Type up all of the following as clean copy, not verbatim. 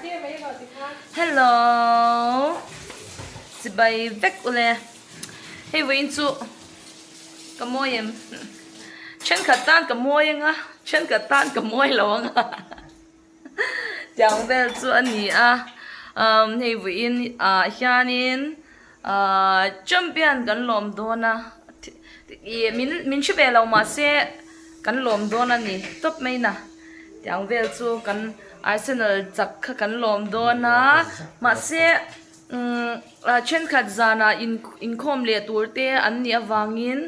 Hello chibai vek ule hei vawiin chu ka mawi em thenkhat tan ka mawi anga thenkhat tan ka mawi lo anga tiang vel chu a ni a umm hei vawiin ah hianin ahh champion kan lawm dawn a ih min min hre ve lo mahse kan lawm dawn a ni tawp mai na. Tiang vel chu kan Arsenal chak kha kan lawm dawn a, mahse umm thenkhat zanah in inkhawm leh tur te an nih avangin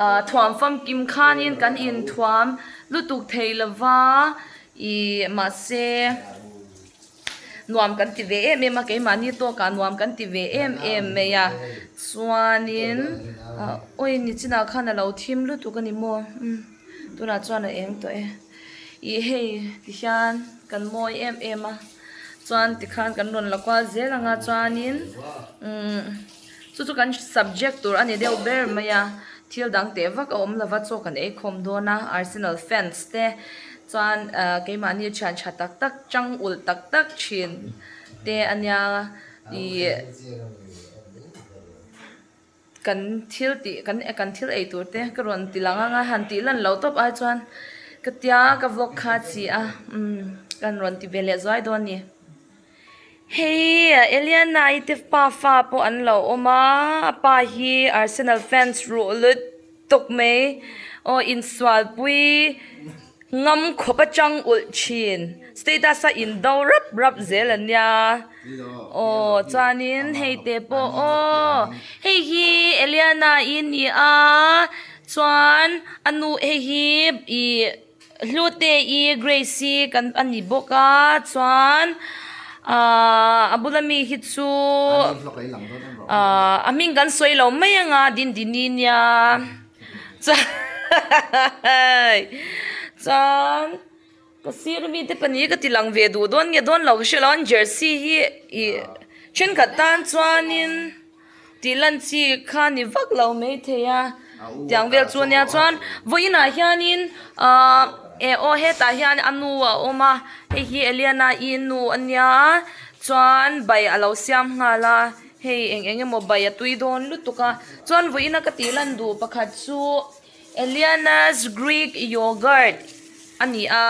ah thuam famkim khanin kan inthuam lutuk thei lova ih mahse nuam kan ti ve em em a keimahni tawkah nuam kan ti ve em em mai a chuanin ah awi nichinah khan a lo thim lutuk a ni maw umm. Tunah chuan a eng tawh e. Ih hei tihian kan mawi em em a chuan tikhan kan rawn la kual zel ang a chuanin umm chu chu kan subject tur a ni deuh ber mai a thil dang teh vak a awm lova chaw kan ei khawm dawn a Arsenal fans te chuan ah keimahni thian tha tak tak chang ulh tak tak thin te a nia ih. Kan thil tih kan kan thil ei tur te ka rawn ti lang ang a han tih lan loh tawp ai chuan ka tia ka vlog kha a chi a umm kan rawn ti ve leh zuai dawn a ni. Hei Eliana i te pa fa pawh an lo awm a a pa hi Arsenal fans ruh lutuk mai aw insualpui. Ngam khawp atang ulh thin. Status a in do rap rap zel a nia. Aw chuanin hei te pawh aw hei hi Eliana i ni a chuan a nu hei hi ih Hlute i Grace i kan a ni bawk a chuan ahh a bula mi hi chu ahh a hming kan sawi lo mai anga Dindini nia. Chuan ka sir mite pahnih ka ti lang ve duh dawn nge dawn lo ka hre lo an jersey hi ih thenkhat tan chuanin tih lan chi kha ni vak lo maithei a tiang vel chu ania chuan vawiinah hianin ahh eh aw hetah hian a nu a awm a hei hi Eliana i nu ania chuan bai a lo siam nghal a. Hei eng eng emaw bai a tui dawn lutuk a, chuan vawiina ka tih lan duh pakhat chu Eliana's Greek Yogurt a ni a,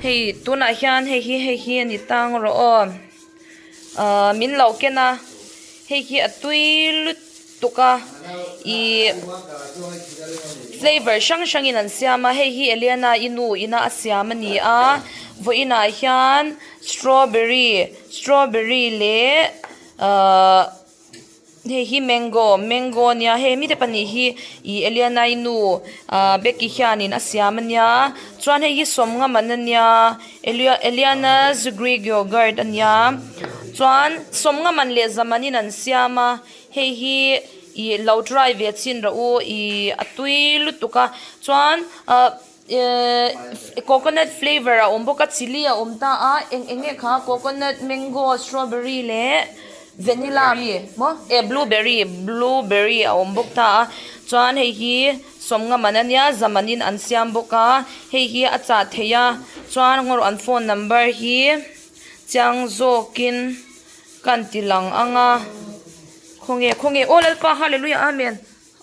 hei tunah hian hei hi hei hi a ni tang rawh aw ahh min lo ken a, hei hi a tui lutuk a ih flavour hrang hrangin an siam a, hei hi Eliana i nu ina a siam a ni a, vawiinah hian strawberry strawberry leh. Ahh hei hi mango mango a nia hei mite pahnih hi ih Eliana i nu ahh Becky hianin a siam a nia chuan hei hi sawmnga man a nia Eliana's Greek yogurt a nia chuan sawmnga man leh zamanin an siam a hei hi ih lo try ve chhin rawh u ih a tui lutuk a chuan ahh. Ehh coconut flavour a awm bawk a chilli a awm ta a eng eng nge kha coconut mango strawberry leh vanilla a mi maw eh blueberry blueberry a awm bawk ta a chuan hei hi sawmnga man a nia zamanin an siam bawk a hei hi a chah theih a chuan ngaw an phone number hi chiang zawkin ka an ti lang ang a khawnge khawnge aw lalpa hallelujah amen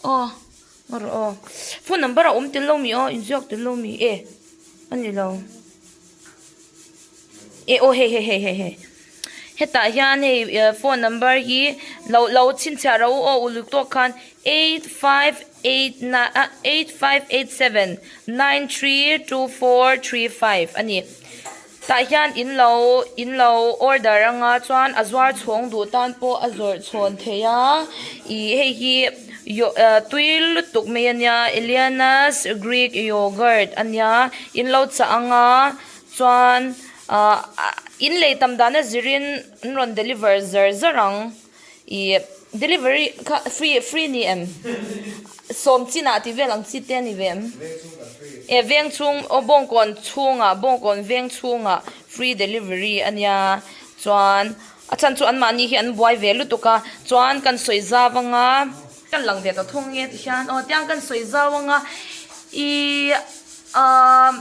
aw. Ngaw rawh aw. Phone number a awm tel lo mi aw, inziak tel lo mi e a ni lo. E aw hei hei hei hei hei hetah hian hei phone number hi lo lo chhinchhiah rawh u aw uluk tawk khan eight five eight eight five eight 7587932435 a ni. Tah hian in lo in lo order anga chuan a zuar chhawng duh tan pawh a zawrh chhawn thei a ih hei hi yoh tui lutuk mai ania Eliana's Greek yogurt ania in lo chah anga chuan ah in lei tam dan a zirin an rawn deliver zar zar ang. Ih delivery kha free free ni em? Sawm chinah tih vel ang chi te a ni ve em? E veng chhung aw bawngkawn chhungah bawngkawn veng chhungah free delivery a nia chuan a chhan chu anmahni hi an buai ve lutuk a chuan kan sawi zau anga kan lang ve ta thung nge ti hian aw tiang kan sawi zau anga ih ahh.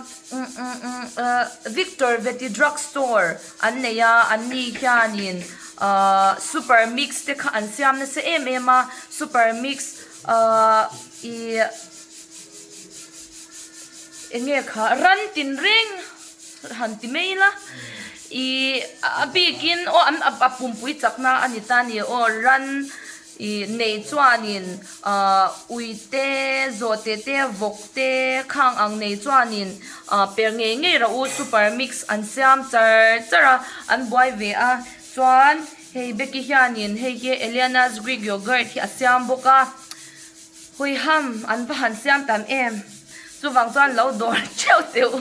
Victor Vety Drug Store an nei a, an ni hianin ahh super mix te kha an siam nasa em em a, super mix ahh ih eng nge kha ran tin reng han ti mai ila ih a bikin aw an a pumpui chakna a ni ta a ni aw ran. Ih nei chuanin ah ui te, zawhte te, vawk te khang ang nei chuanin ah per ngei ngei rawh u super mix an siam char char a, an buai ve a. Chuan hei Becky hianin hei hi Eliana's Greek yogurt hi a siam bawk a, huiham an va han siam tam em. Chuvang chuan lo dawr theuh teuh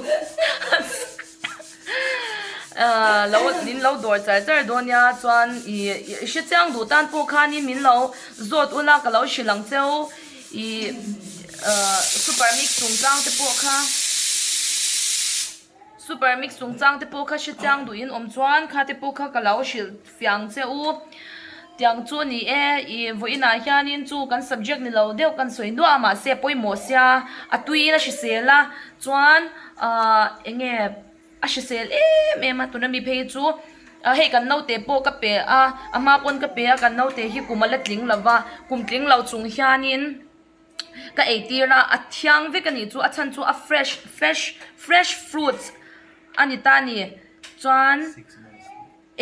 lo min lo dawr char char dawn nia chuan ih hre chiang duh tan pawh khanin min lo zawt ula ka lo hrilh ang cheu ih super mix chungchang te pawh kha super mix chungchang te pawh kha hre chiang duhin awm chuan kha te pawh kha ka lo hrilh fiang che u. Tiang chu a ni e, ih vawiinah hianin chu kan subject ni lo deuh kan sawi nuah a mahse a pawimawh sia a tuiin a hrisel a chuan ahh eng nge a hrisel em em a tuna mi phei chu hei kan naute pawh ka pe a a hma pawn ka pe a kan naute hi kum a la tling lo va kum tling lo chung hianin ka eitir a a thiang vek a nih chu a chhan chu a fresh fresh fresh fruits a ni ta a ni chuan.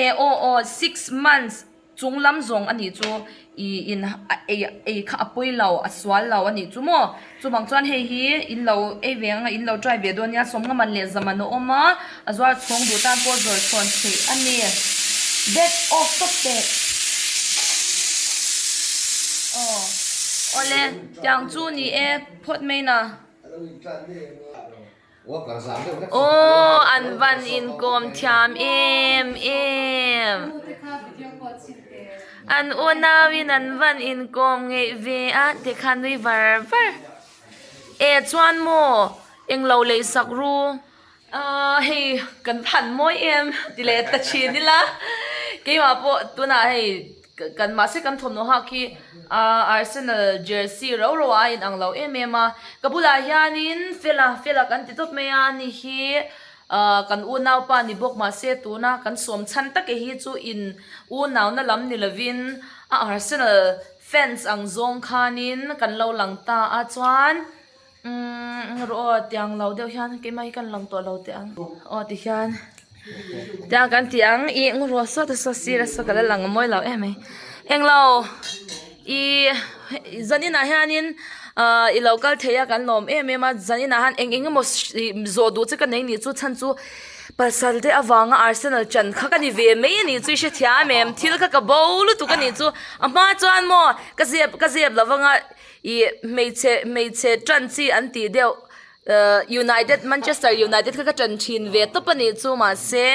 E aw aw six months chung lam zawng a nih chu i in ei ei kha a pawi lo a sual lo a nih chu maw chuvang chuan hei hi in lo ei ve ang a in lo try ve dawn nia sawmnga man leh zaman a awm a a zuar chhawng duh tan pawh zawr chhawn theih a ni back off tawp teh aw awle tiang chu ni e phawt mai na. Aw an van inkawm thiam em em. An unauin an van inkawm ngeih ve a tikhan nui var var. E chuan maw englo lei sak ru ahh hei kan phan mawi em ti leh ta thin ila keimah pawh tunah hei Kan mahse kan thawmhnaw hak hi Arsenal jersey rau rau a inang lo em em a, ka bulah hianin Fela Fela kan ti tawp mai a, ani hi kan unaupa ni bawk mahse tuna kan sawm chhan take hi chu in unauna lam ni lovin a Arsenal fans ang zawng khanin kan lo lang ta a chuan umm rawh aw tiang lo deuh hian keimah hi kan lang tawh lo teh ang aw ti hian tiang kan ti ang ih ngaw ruah sawt a saw sir a saw ka la lang mawi lo em mai englo ih zanin ah hianin ah i lo kal thei a kan lawm em em a zanin ah hian eng eng emaw ih zawh duh che ka nei nih chu chhan chu pasal te avanga Arsenal chan kha ka ni ve mai a nih chu i hrethiam em thil kha ka bo lutuk a nih chu a hma chuan maw ka zep ka zep lo vang a. Ih hmeichhe hmeichhe ṭan chi an tih deuh ehh United Manchester United kha ka ṭan ṭhin ve tawp a nih chu mahse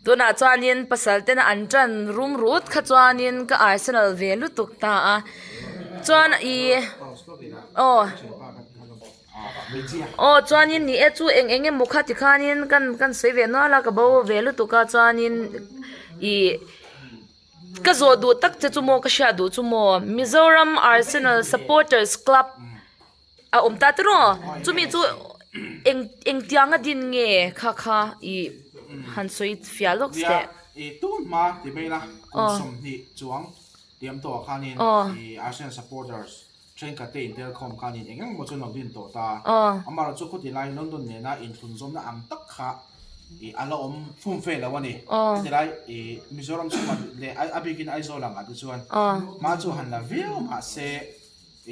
tunah chuanin pasal tena an ṭan rum rut kha chuanin ka Arsenal ve lutuk ta a chuan ih aw aw chuanin ni e chu eng eng emaw kha tikhanin kan kan sawi ve nual a ka bo ve lutuk a chuanin ih. Ka zawh duh tak che chu maw ka hriat duh chu maw Mizoram Arsenal Supporters Club a awm ta tiraw chumi chu eng engtianga din nge kha kha ih han sawi fiah lawk teh. Ih tun hma ti mai ila kum 20 chuang tiam tawh ah khanin ih Arsenal Supporters thenkhat te intelkhawm khanin eng eng emaw chu an lo din tawh ta. Amaherawhchu khawti lai London nena inthlunzawmna ang tak kha ih a la awm fum fe lo a ni. Heti lai ih Mizoram chhungah leh a bikin Aizawl angah te chuan hma chu han la viau mahse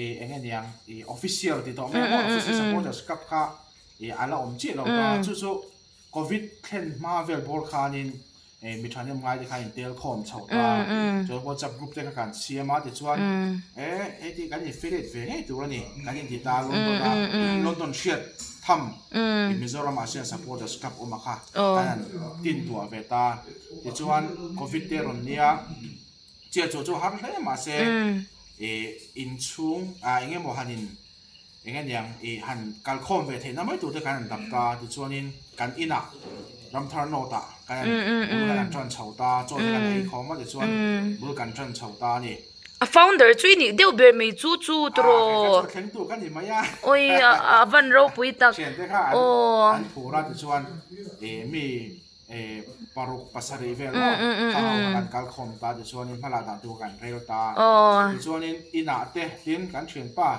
ih eng nge niang ih official ti tawh mai ang official supporters club kha ih a la awm chiah lo ta. Chu chu Covid thlen hma vel bawr khanin mi thahnem ngai te kha in tel khawm chho ta chuan WhatsApp group te kha kan siam a tichuan e hei ti kan in affiliate ve ngei tur a ni kan in ti ta London a London hriat tham Mizoram ah hian supporters club awm a kha kan han tin tuah ve ta tichuan Covid te rawn nia chiah chu chu har hle mahse inchhung ah eng emaw han in Eng nge niang i han kalkhawm ve theihna mai tur te kan han dap ta tichuanin kan inah Ramthar North ah kan han bul kan han tan chho ta chaw te kan ei khawm a tichuan bul kan tan chho ta a ni. A founder chu i nih deuh ber mai chu chu tawh. Kei kha chu a thleng tur ka ni mai a. Awi a van ropui tak. Thiante kha an phur a tichuan mi paruk pasarih vel maw kha ho kha kan kal khawm ta tichuanin hmalak dan tur kan rel ta. Tichuanin inah te tin kan thianpa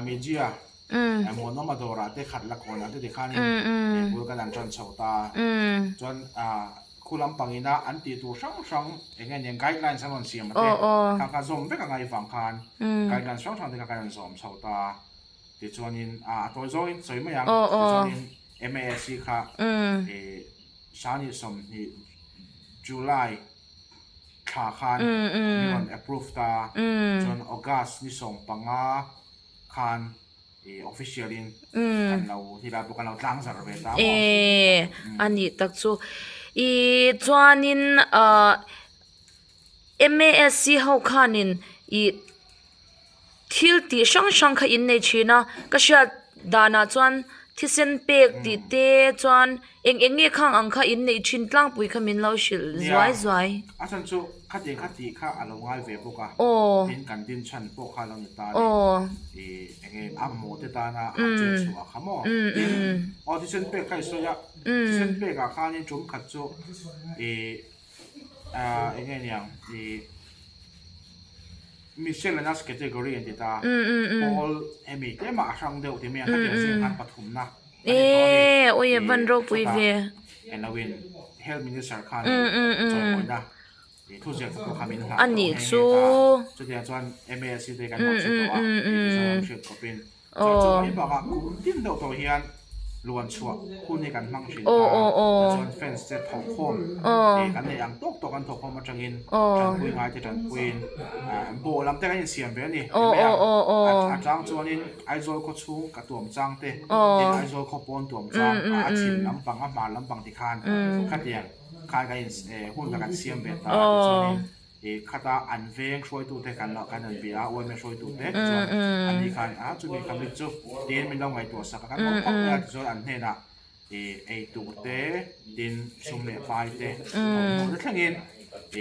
Mijia Muanawma dawrah te khat la kawnah te tikhanin bul kan han tan chho ta. Chuan Khu lampang ina an tih tur hrang hrang eng nge nia guidelines an rawn siam a te kha kha zawm vek a ngai vang khan guidelines hrang hrang te kha kan rawn zawm chho ta tichuanin a tawi zawngin sawi mai ang tichuanin MASC kha ih sani 20 July thla khan min rawn approve ta chuan August ni 15 khan official in kan lo ti lai pawh kan lo tlang zar ve ta maw. E a nih tak chu i chuanin ah MASC ho khanin ih thil tih hrang hrang kha in nei thin a ka hriat danah chuan thisen pek tih te chuan eng eng nge khang ang kha in neih thin tlangpui kha min lo hrilh zuai zuai. A chhan chu khatiang kha tih kha a lo ngai ve bawk a, tin kan din chhan pawh kha a lo ni ta a ni, ih eng nge a mamawh te tana a chet chhuah kha maw, tin aw thisen pek kha i sawi a, thisen pek ah khanin tum khat chu ih ah eng nge niang ih miscellaneous category an ti ta, pawl hemi tlema a hrang deuh ti mai ang khatiang zing khan pathumna. Eee awi a van ropui ve. A nih chu. Aw aw aw. Aw aw aw aw. Ka tuam chang te, tin Aizawl khaw pawn tuam chang a chhim lampang a hmar lampang ti khan khatiang khan kan in hun kha kan siam ve ta tichuanin ih khata an veng hruaitu te kan lo kan han bia a UMA hruaitu te tichuan an ni khan a chumi kha mit chu tiin min lo ngaihtuah sak a kan awm khawp mai a tichuan an hnenah ih ei tur te tin sum leh pai te thawmhnaw te thlengin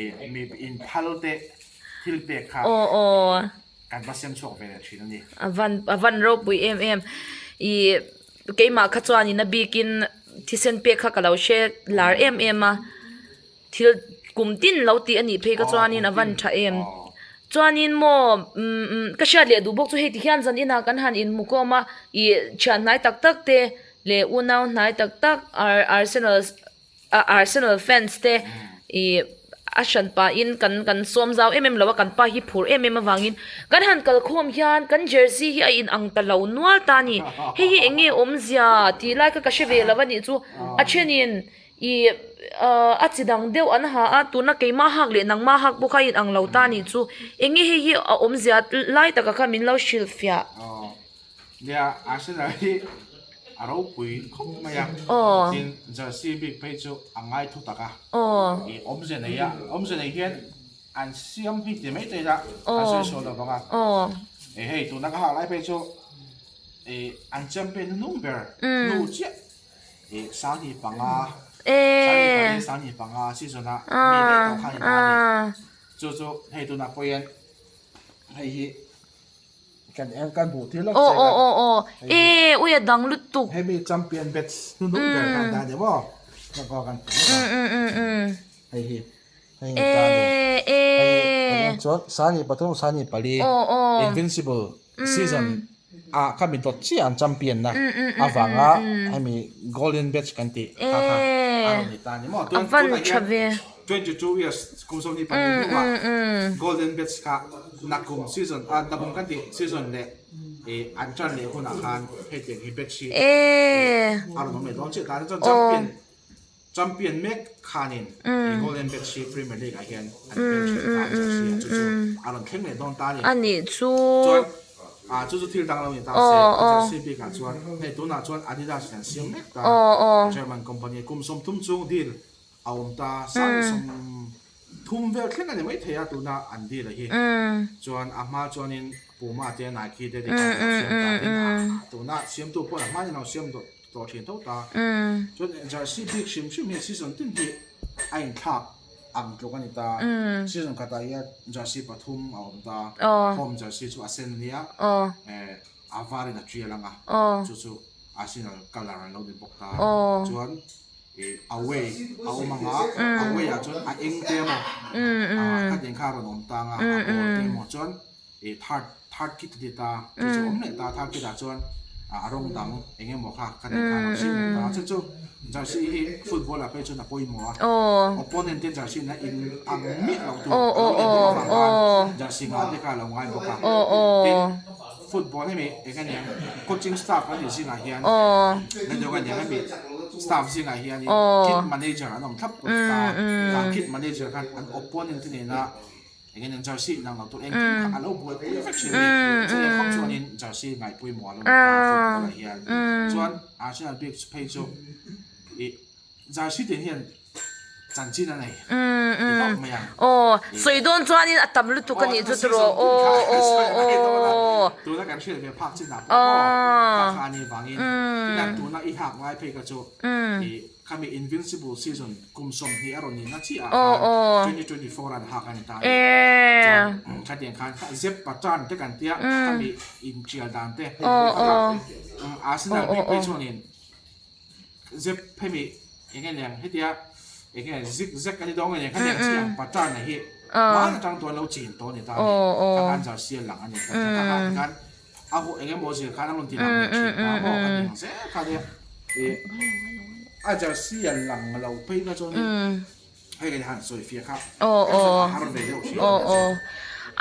ih mi inphal te thil pek kha. Kan va sem chhuak ve leh thin a ni. A van a van ropui em em. Ih keimah kha chuanin a bikin thisen pek kha ka lo hre lar em em a. Thil kum tin lo tih a nih phei kha chuanin a van tha em. Chuanin maw umm ka hriat leh duh bawk chu hei ti hian zan inah kan han inhmu khawm a. Ih thian hnai tak tak te leh unau hnai tak tak Arsenal A Arsenal fans te ih a hran pahin kan kan sawm zau em em lo a kan pa hi phur em em avangin kan han kal khawm hian kan jersey hi a in ang ta lo nual ta a ni hei hi eng nge awmzia tih lai kha ka hre ve lo a nih chu a thenin ih ah a chi dang deuh an ha a tuna keimah hak leh nangmah hak pawh kha a in ang lo ta a nih chu eng nge hei hi a awmzia lai taka kha min lo hrilhfiah. Nia, Arsenal hi a ropui khawp mai a, tin jersey bik phei chu a ngai thu tak a, ih awmze nei a, awmze nei hian an siam hi ti mai thei a, an sawi sual lo vang a, ih hei tuna ka hak lai phei chu ih an champion hnung ber hnu chiah ih 5,500 4,000 5,500 season a mi leh tawh kha a ni ta a ni, chu chu hei tunah pawh hian hei hi. Kan en kan hmuh tir lawk Aw aw aw aw e ui a dang lutuk. Hemi champion batch hnuhnung ber kha an dah ni maw? Ka aw kan hmu lawk a. Hei hi hei ni ta ni. Hei hi chuan 23 24 invincible season ah kha mi dawt chiah an champion na avanga hemi golden batch kan tih kha kha a rawn ni ta ni maw? A van tha ve. 22 years kum 22 hnuah golden batch kha Nakum season ah nakum kan tih season leh ih an tan leh hunah khan hetiang hi batch hi a rawn awm leh dawn chiah ta chuan champion champion mek khanin ih golden batch hi premier league ah hian an bel thin ta a jersey ah chu chu a rawn thleng leh dawn ta a ni. A nih chu. Chuan ah chu chu thil dang lo ni ta se a jersey bik ah chuan hei tunah chuan Adidas in an siam mek ta German company kum 30 chung deal A awm ta, 30 vel thleng a ni maithei a tuna an deal a hi. Chuan a hma chuanin Puma te Nike te ti khan an lo siam ta tin a tuna siamtu pawh a hmain an lo siam tawh thin tho ta. Chuan jersey bik hrim hrim hi season tin hi a inthlak. ang tluk a ni ta. Season khatah hian jersey pathum a awm ta. Home jersey chu a sen a nia, a varin a tial ang a, chu chu Arsenal colour an lo ni bawk ta. Chuan away a awm ang a, away ah chuan a eng te emaw khatiang kha a rawn awm ta ang a, a pawl te emaw chuan ih third third kit a ti ta chu chu awm leh ta third kit ah chuan a rawng dang eng emaw kha ka nei kha a rawn sim leh ta chu chu jersey hi football ah phei chuan a pawimawh a opponent te jersey na in ang miah loh tur a lo leh bawk avang khan jersey ngah te kha a lo ngai bawk a tin football hemi eng aniang coaching staff an nih zingah hian na deuh aniang hemi staff zingah hianin kit manager an awm thlap ta kha kit manager khan an opponent te nena Eng eng jersey inang lo tur engkim kha a lo buaipui vek thin a ni. Chutiang khawp chuanin jersey ngaihpawimawh a lo ni ta football ah hian. Chuan Arsenal bik phei chu ih jersey te hian chanchin a nei ti hlauh mai ang. Aw, sawi dawn chuanin a tam lutuk a nih chu tiraw aw aw aw. Tuna kan hriat ve phak chinah pawh maw kha kha a nih vangin tinah tuna i hak ngai phei kha chu ih Khami Invincible season kum 20 a rawn nihna chiah ah khan 2024 an hak a ni ta a ni. Chuan khatiang khan kha zep pattern te kan tia khami intial dan te Arsenal bik phei chuanin zep hemi eng nge niang hetia eng nge zig zag a ni dawn nge niang khatiang chiah ang pattern a hi hmaan atang tuan lo chin tawh a ni ta a ni. Kha khan jersey a lang a ni ta kha khan A huh eng emaw zir khan a rawn ti lang leh thin ta maw ka ti ang zel kha nia. Ih a jersey a lang lo phei kha chuan hei kan han sawi fiah kha a har ve deuh hriat a ni.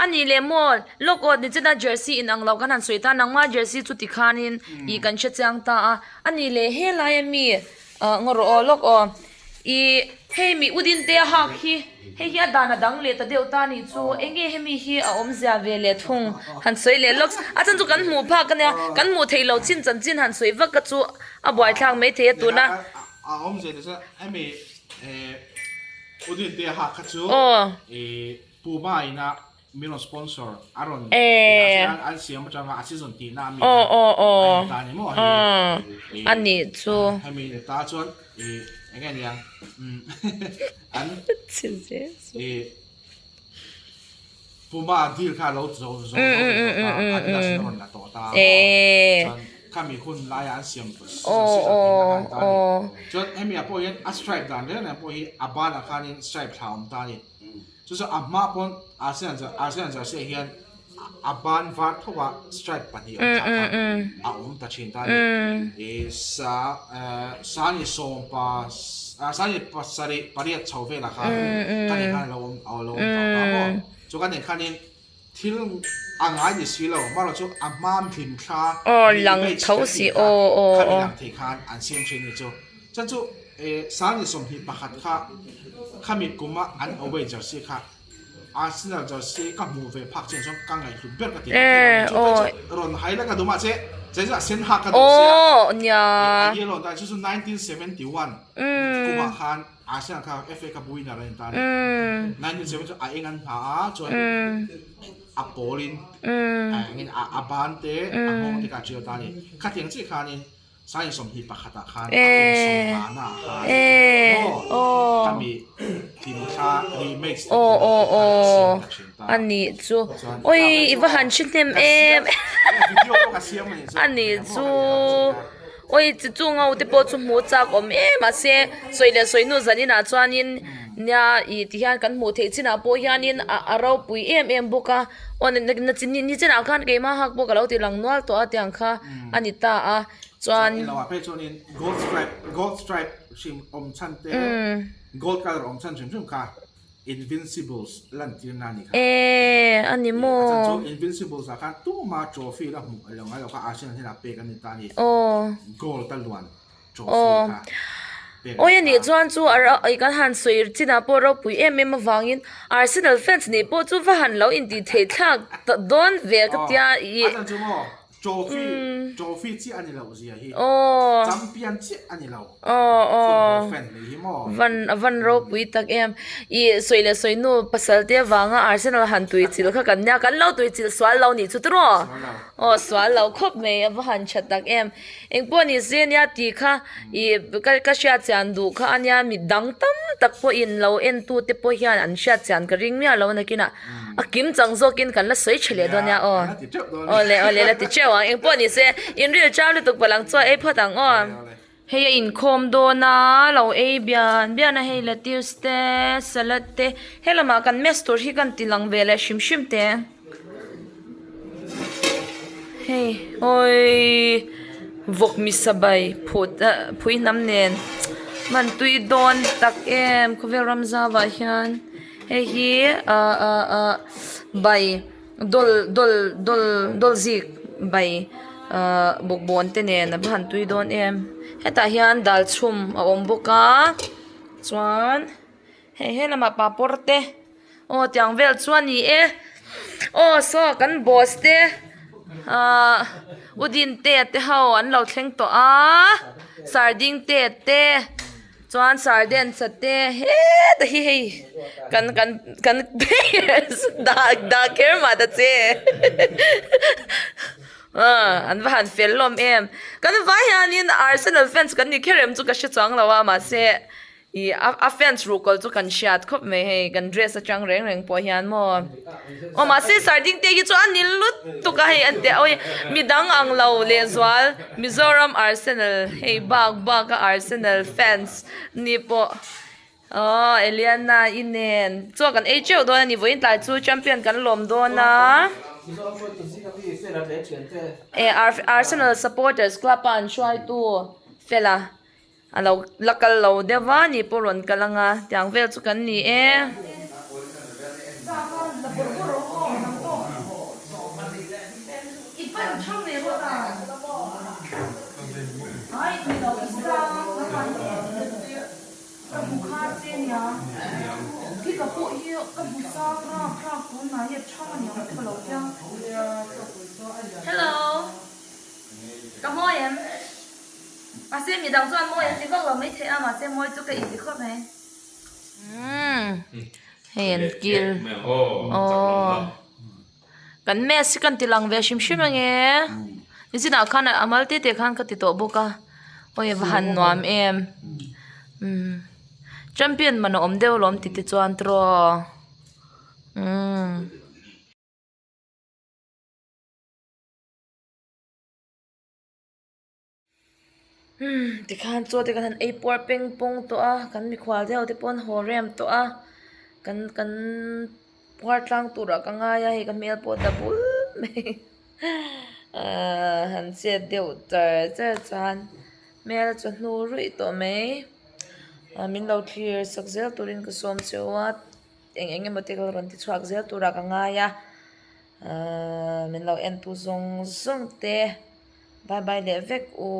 A nih leh maw lawk aw nichina jersey inang lo kan han sawi ta nangma jersey chu tikhanin ih kan hre chiang ta a a nih leh helai ami Ngaw rawh aw lawk aw. I hei mi udin te a hak hi hei hi a dan a dang leh ta deuh ta nih chu enge hemi hi a awmzia ve leh thung han sawi leh lawk a chan chu kan hmuh phak ania kan hmuh theih loh chin chanchin han sawi vak ka chu a buaithlak mai thei a tuna. A awmzia ni chuan hemi udin te a hak kha chu Puma ina Min rawn sponsor a rawn an siam atanga a season tihna a mi a ta ni maw hei a nih chu hemi ni ta chuan i eng nge niang an i Puma deal kha lo zo zo zo ta Adidas in a rawn la tawh ta chuan khami hun laia an siam season tihna kha a ni ta a ni chuan hemi ah pawh hian a stripe dan reng reng pawh hi a banah khanin stripe thla a awm ta a ni. Chu chu a hma pawn Arsenal Arsenal jersey ah hian a ban var tho a stripe pahnih awm thla kha a awm ta thin ta a ni. Ih sa eh sani sawmpa sani pasarih pariat chho velah khan ka nen khan a lo awm a lo awm tawh ta maw. Chu ka nen khanin thil a ngai ni si lo marawh chu a hma hlim thla image kan tih kha khami lang thei khan an siam thin ni chu. Chuan chu Sani 21 kha khami kuma an away jersey kha Arsenal jersey ka hmuh ve phak chian chuan ka ngaihhlut ber ka ti lo thei lo chu phei chu rawn hai la ka duh mahse chei chu a sen hak ka duh sia a yellow ta chu chu 1971 kumah khan Arsenal kha FA Cup winner a ni ta a ni. 1970 chu a eng an hna a chuan a pawlin a engin a ban te a nghawng te kha a tial ta a ni. Khatiang chiah khanin Science 21 ah khan a kum sawmhana ah khan maw khami hlimthla remake te khan a siam ta thin ta. A nih chu. Oi i va han hre hnem em. Video pawh ka siam a nih chu. A nih chu. Awi chi chu ngo te pawh chu hmuh chak awm em a se sawi leh sawi hnu zan inah chuanin nia ih ti hian kan hmuh theih chinah pawh hianin a a ropui em em bawk a aw na chi ni chinah khan keimah hak pawh ka lo ti lang nual tawh a tiang kha a ni ta a chuan Chuan ilo ah phei chuanin gold stripe gold stripe hrim awm chhan te gold colour awm chhan hrim hrim kha Invincibles lantirna a ni kha. E, a ni maw? A chhan chu Invincibles ah khan tuma trophy la hmuh lo ngai lo kha Arsenal hnenah pek a ni ta a ni. Aw. Gold a luan trophy kha pek a ni ta. Awi a nih chuan chu a ro kan han sawi chinah pawh ropui em em avangin Arsenal fans nih pawh chu va han lo intih theih thlak dawn ve ka tia i. A chhan chu maw? Trophy trophy chiah a ni loh zia hi. Aw. Champion chiah a ni lo. Aw aw. Football fan mai hi maw. Van a van ropui tak em. I sawi leh sawi nu pasal te avanga Arsenal han tui chilh kha kan nia kan lo tui chilh sual lo nih chu tiraw. Sual lo. Aw sual lo khawp mai a va han tha tak em. Engpawh ni se nia tih kha ih ka ka hriat chian duh kha ania mi dang tam tak pawhin lo en tu te pawh hian an hriat chian ka ring miah lo nakinah a kim chang zawkin kan la sawi tha leh dawn nia aw. Aw le aw le la ti teuh ang engpawh ni se inril chang lutuk palang chu a ei phawt ang aw. Hei a inkhawm dawn a lo ei bian bian a hei lettuce te salad te he lamah kan mess tur hi kan ti lang ve leh hrim hrim te hei awii vawk misabai phut ah phui hnam nen hman tui dawn tak em khawvel ram zau ah hian hei hi ah ah ah bai. Dawl dawl dawl dawl zik bai ahh bawkbawn te nen a va han tui dawn em hetah hian dal chhum a awm bawk a chuan hei he lamah papawr te aw tiang vel chu a ni e aw saw kan boss te ahh u Dintea te ho an lo thleng tawh a sardingtea te. Chuan Sardence te heta hi hei kan kan kan players dah dah kher mah ta che ah an va han fel hlawm em kan vai hianin Arsenal fans kan ni kher em chu ka hre chuang lo a mahse ih a a fans ruhkawl chu kan hriat khawp mai hei kan dress atang reng reng pawh hian maw aw mahse Sarding te hi chu a ni lutuk a hei an ti awi midang ang lo lehzual. Mizoram Arsenal hei bak bak a Arsenal fans ni pawh aww Eliana i nen chaw kan ei teuh dawn a ni vawiin tlai chu champion kan lawm dawn a e Arsenal supporters club a an hruaitu fela a lo la kal lo deuh va ni pawh rawn kal ang a tiang vel chu kan ni e. Hello ka mawi em? Mahse mi dang chuan mawi an ti vak lo mai thei a mahse mawi chu ka inti khawp mai. Umm hei an kil aw kan mess hi kan ti lang ve hrim hrim ange nichinah khan a mal te te khan ka ti tawh bawk a awi va han nuam em umm champion man a awm deuh alawm ti te chuan tiraw umm. Umm tikhan chaw te kan han ei puar peng pawng tawh a kan mikhual deuh te pawh an haw rem tawh a kan kan puar tlang turah ka ngai a hei ka hmel pawh ta bul mai ahh han chet deuh char char chuan hmel a chawhnu ruih tawh mai ah min lo thlir sak zel turin ka sawm cheu a eng eng emaw te ka rawn ti chhuak zel turah ka ngai a ahh min lo en tu zawng zawng te. Bye bye leh vek u.